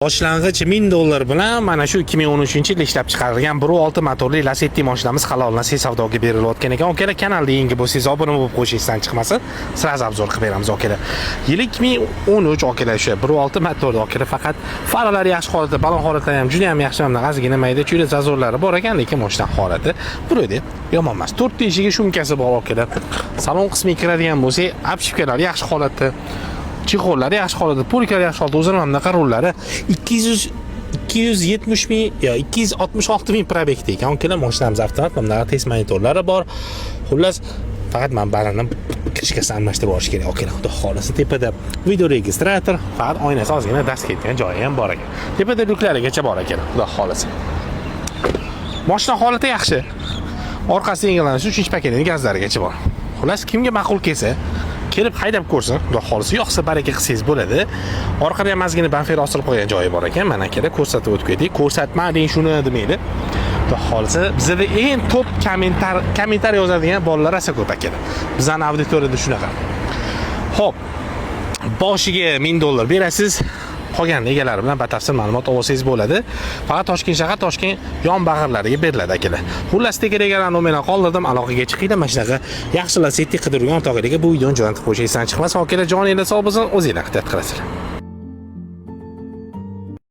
Boshlang'ich 1000 dollar bilan mana shu 2013-yilda ishlab chiqarilgan 1.6 motorli Lacetti mashinamiz halol nasiya savdoga berilayotgan ekan. Akalar, kanalda yangi bo'lsangiz, obuna bo'lib qo'yish esdan chiqmasin. Сразу обзор qilib beramiz, akalar. Yili 2013, akalar, o'sha 1.6 motorli, akalar, faqat faralari yaxshi holatda, balon holatlari ham juda ham yaxshi, mana ozgina mayda chuyda зазор lari bor ekan, lekin mashina holati вроде yomon emas. To'rtta eshigi шумка si bor, akalar. Salon qismiga kiradigan bo'lsak, обшивка lari yaxshi holatda. Чехол lari yaxshi holatda, полка lari yaxshi holatda, o'zini mana bunaqa rullari. 200 270 ming yo 266 ming пробег da ekan. Akalar, mashinamiz avtomat, mana bunaqa test monitorlari bor. Xullas, faqat mana barini крышка sini almashtirib olish kerak, akalar, xudo xohlasa. Tepada видеорегистратор, faqat oynasi ozgina dast ketgan joyi ham bor ekan. Tepada lyuklarigacha bor ekan, xudo xohlasa. Mashina holati yaxshi. Orqasi yengillanishi, uchinchi поколение gazlarigacha bor. Xullas, kimga ma'qul kelsa, kelib haydab ko'rsin, xudo xohlasa, yoqsa, baraka qilsangiz bo'ladi. Orqada ham ozgina bamper osilib qo'ygan joyi bor ekan. Mana, akalar, ko'rsatib o'tib ketdik. Ko'rsatmading shuni demaydi. Xudo xohlasa, bizada eng top kommentar yozadigan bolalar rosa ko'p, akalar. Bizani auditoriyada shunaqa. Xo'p, boshiga 1000 dollar berasiz. Qolgan egalari bilan batafsil ma'lumot olsangiz bo'ladi. Faqat Toshkent shahar, Toshkent yon bag'irlariga beriladi, akalar. Xullas, tegalar nomerni qoldirdim, aloqaga chiqinglar. Mana shunaqa yaxshi Lacetti qidirgan o'rtoqlarga bu videoni jo'natib qo'yish esdan chiqmasin. Akalar, joninglar sog' bo'lsin, o'zinglar ehtiyot qilasizlar.